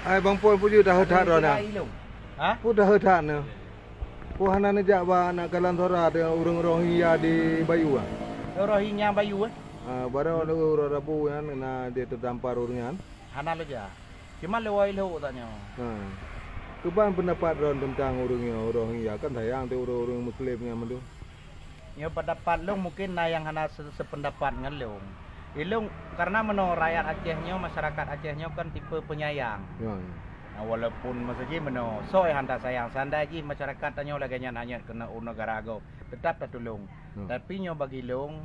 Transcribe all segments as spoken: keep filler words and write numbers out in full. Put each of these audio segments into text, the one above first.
Hai Bang Pon, peue jeuet daheuet that droeneuh? Ha? Peue daheuet that nyoe? Peue hana neujak bak aneuk kalon Sora teuh ureuëng Rohingya di Bayu, ah? Rohingya Bayu, eh? Ah, barang ureuëng Rabu nyan na di teudampar ureuëng nyan. Hana leuja. Cuma lewai lhok tanyoe. Ha. Keuban peundapat droen teuntang ureuëng nyoe, Rohingya? Kan sayang teuh ureuëng-ureuëng Muslim nyan mandum. Nyoe, pendapat lôn mungkin na nyang hana se-, sependapat ngon lôn. Ilôn, karena meunoe rakyat Aceh nyoe, masyarakat Aceh nyoe kan tipe penyayang. Ya, ya. Nah, walaupun masa jih meunoe, soe hana sayang, seandai jih masyarakat tanyoe lagée nyan hanyut keuneuk u neugara gob, teutap tatulông. Hmm. Tapi nyoe bagi lôn,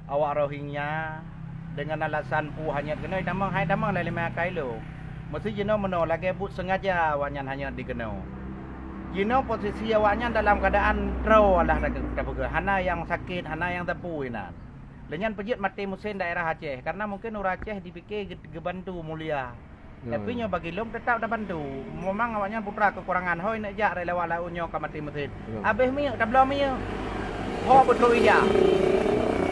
awak Rohingya deungon alasan peue hanyut keunoe tamong, hai tamong lé limai akai lôn. Meusti jinoe meunoe lagée buet sengaja awaknyan hanyut dikeunoe. Jinoe posisi awaknyan dalam keuadaan troe, alah tapeugah, hana nyang sakét, hana nyang teupue inan. Lé nyan peujeuet maté meusén daerah Aceh, karena mungken ureuëng Aceh dipike geubantu mulia. Ya, tapi nyoe bagi lôn teutap tabantu. Memang awaknyan putra keukurangan, hôi neuk jak rot lewat laôt nyoe ka maté meusén. Ya. Abéh minyeuk, tabloe minyeuk. Ho beutôi ija.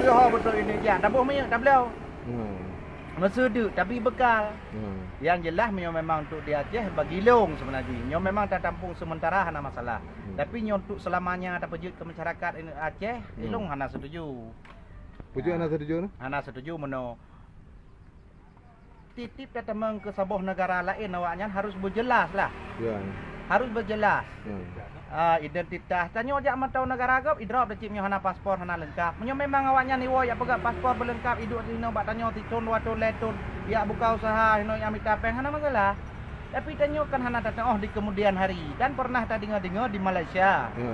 Ho beutôi neuk jak, taboh minyeuk, tabloe. Ya. Meuseudeuk, tabi beukal. Ya. Yang jelas, nyoe memang untuk di Aceh bagi lôn seubeuna jih. Nyoe memang tatampung sementara hana masalah. Hmm. Tapi nyoe untuk selamanya tapeujeuet keu masyarakat Aceh, hmm, ilôn hana setuju. Peue jeuet hana setuju, nah? Hana setuju meunoe. Tiep-tiep tatamong keu saboh neugara laén, awaknyan harus beujeulaih lah. Ya. Harus beujeulaih. Ya. Ah, identitas. Tanyoe jak mantong neugara gob, idrob dah cit nyoe hana paspor, hana leungkap. Meunyoe memang awaknyan iwoe jak peugah paspor beuleungkap, iduek sinoe bak tanyoe sithon, dua thon, lhée thon, jak buka usaha, sinoe jak mita péng, hana masalah. Tapi tanyoe kan hana tateuoh di kemudian hari, dan pernah tadeungoe-deungoe di Malaysia. Ya.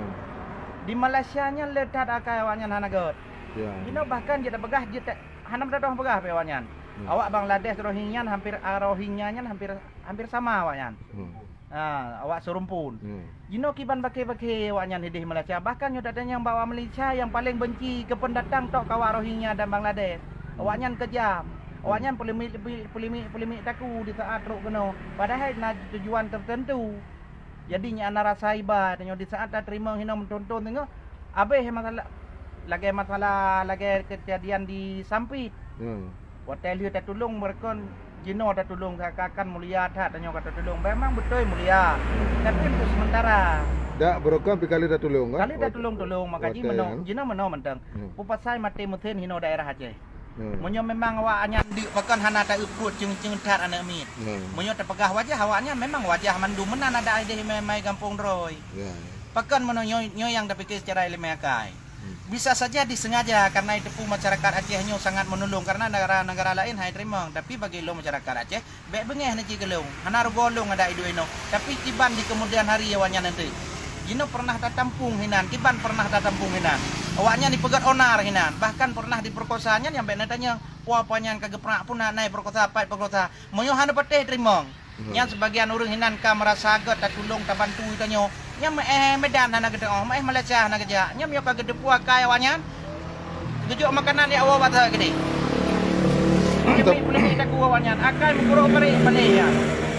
Di Malaysia nyan le that akai awaknyan hana göt. Ya. Jinoe bahkan jeuet tapeugah jeuet hana meudodoh peugah pih awaknyan. Hmm. Awak Bangladesh, Rohingya nyan hampir, ah, Rohingya nyan hampir, hampir sama awaknyan. Hmm. Ha, awak seurumpun. Hmm. Jinoe kiban bakée-bakée awaknyan idéh Malaysia. Bahkan nyoe tatanyong bak awak Malaysia nyang paleng benci keu peundatang tok keu awak Rohingya dan Bangladesh. Hmm. Awaknyan keujam. Hmm. Awaknyan peulimik, peulimik, peulimik taku di saat trok keunoe. Padahai na tujuan teuteuntu. Jadi nyan na rasa iba tanyoe di saat tateurimong hinoe meuthon-thon teungoh abéh masalah, lagée masalah lagée keujadian di Sampit. Hmm. Watée lheueh tatulông, beureukan jinoe tatulông, seakan-akan mulia that tanyoe ka tatulông. Memang beutôi mulia, tapi untuk sementara. Dak, beureukan pih ka lheueh tatulông, kan? Ka lheueh tatulông-tulông, maka jih watée meunoe, nyan, jinoe meunoe mantong. Hmm. Peue pasai maté meusén hinoe daerah Aceh. Hmm. Meunyoe memang awaknyan deuk, pakon hana ta-eu pruet ceung-ceung that aneuk miet. Hmm. Meunyoe tapeugah wajah awaknyan, memang wajah mandum meunan adak idéh mai, mai gampông droe. Ya, ya. Pakon meunyoe nyoe, nyoe nyang tapike secara ileumé akai. Hmm. Bisa saja disengaja karena iteupeue masyarakat Aceh nyoe sangat meunulông, karena negara-negara laén hai teurimong, tapi bagi lôn masyarakat Aceh, bék beungéh na cit keu lôn, hana rugoe lôn adak iduek inoe, tapi kiban di kemudian hari awaknyan nanti. Jinoe pernah tatampung hinan, kiban pernah tatampung hinan. Awaknyan dipeugét onar hinan, bahkan pernah diperkosa, nyan nyang bék na tanyong, peue apa nyan ka geupeurak puna nai perkosa, pat perkosa. Meunyoe hana patéh teurimong. Hmm. Nyan sebagian ureuëng hinan ka meurasa gét tatulông, tabantu tanyoe. Nyan meu-éh Medan hana geuteuoh, meu-éh Malaysia hana geujak. Nyan meunyoe ka geuteupeue akai awaknyan, geujok makanan jak woe bak saboh keudeh. Hmm, tapi peuleueh taku awaknyan, akai meukurok bareh balée nyan.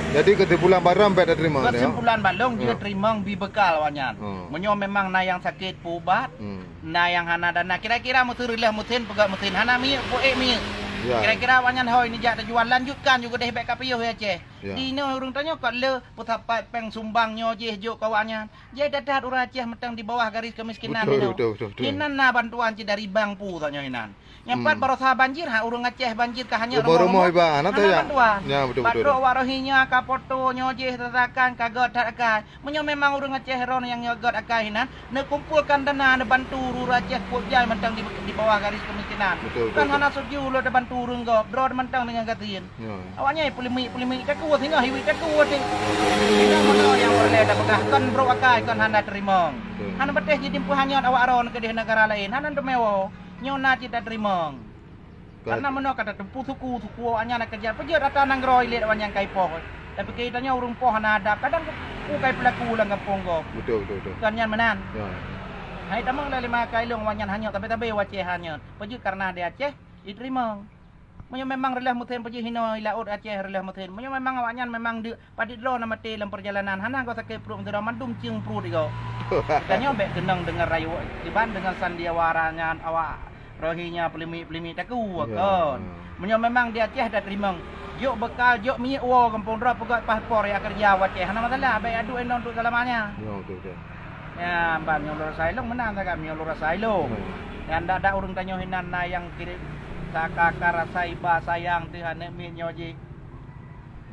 Jadi keusimpulan barang bék tateurimong, ya? Keusimpulan balong, hmm, jeuet teurimong, bi beukal awaknyan. Hmm. Meunyoe memang na nyang sakét, peuubat, hmm, na nyang hana dana, kira-kira meuseu reuloh meusén, peugét meusén, hana minyeuk, peuék minyeuk. Ya. Kira-kira awaknyan hôi neujak teujuan, lanjutkan ju keudeh, bék ka piôh ya Aceh. Ya. Di inoe ureuëng tanyoe kot le peusapat péng sumbang nyoe jih jok keu awaknyan. Jai that-that ureuëng Aceh mantong di bawah garis kemiskinan. Betul, inoe. Betul, betul, betul. Inan na bantuan cit dari bank pu tanyoe inan. Nyang pat, hmm, barosa banjir, ha, ureuëng Aceh banjir ka hanyut rumoh-rumoh, rumoh-rumoh iban, hana, hana bantuan. Ya, betul, betul. Bak trok awak Rohingya ka poto nyoe jih tatakan ka gét that akai. Meunyoe memang ureuëng Aceh ron nyang gét akai inan, neukumpolkan dana, neubantu ureuëng Aceh kuat jai mantong di, di bawah garis kemiskinan. Betul, betul, betul. Kan hana setuju lôn tabantu ureuëng gob, droe mantong deungon gasien. Ya. Awaknyan peulimik-peulimik takue, singoh hiwit takue teuh. Inong meunoe nyang peureulée tapeugah, kon brok akai, kon hana teurimong. Betul. Hana patéh jitimpôh hanyot awak ron keudeh negara laén, hana teumé woe. Nyoe na cit tateurimong. Ka- Karena meunoe ka tateupeue suku, suku awaknyan na keujat. Peujeuet rata nanggroe ilét awaknyan ka ipoh. Tapi keu tanyoe ureuëng poh hana adab, kadang ku kai peulaku lam gampông gob. Betul, betul, betul. Kon nyan meunan. Ya. Hai tamong lé limai akai lôn awaknyan hanyot, tabe-tabe wacée hanyot. Peujeuet karena di Aceh, iteurimong. Meunyoe memang reuloh meusén, peujeuet hinoe i laôt Aceh reuloh meusén. Meunyoe memang awaknyan memang deuk padit droe na maté lam peurjalanan, hana goe sakét pruet meudroe, mandum cieng pruet igoe. Tanyoe bék keunong deungon rayu, iban deungon sandiwara nyan awak Rohinya pelimit-pelimit taku, ya, kon. Ya. Meunyoe memang di Aceh dah teurimong, jok bekal, jok minyeuk woe gampông droe, peugöt paspor ya keureuja u Aceh, hana masalah, bèk adu inong untuk selamanya. Ya, oke, oke. Ya, ban nyoe lôn rasa ilong meunan sagai, nyoe lôn rasa ilong. Hmm. Nyang dak-dak ureueng tanyoe hinan na nyang kirém saka-ka rasa iba sayang teuh aneuk miet nyoe jih.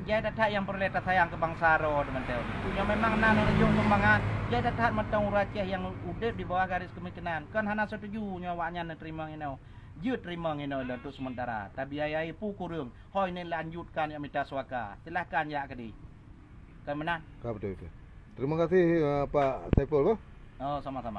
Jai that-that nyang peureulèe tasayang keu bansa droe teuh mantong. Nyoe memang na neureujoh sumbangan, jai that-that mantong ureueng Aceh nyang udép di bawah garis keumiskinan. Kon hana setuju nyoe awaknyan neuteurimong inoe. Jeuet teurimong inoe lôn untuk sementara. Tabiayai peue kureueng, hôi neulanjutkan jak mita suaka. Silahkan jak keudeh. Kon meunan. Ka beutôi, beutôi. Terima kasih, eh, Pak Saiful, boh. Oh, sama-sama.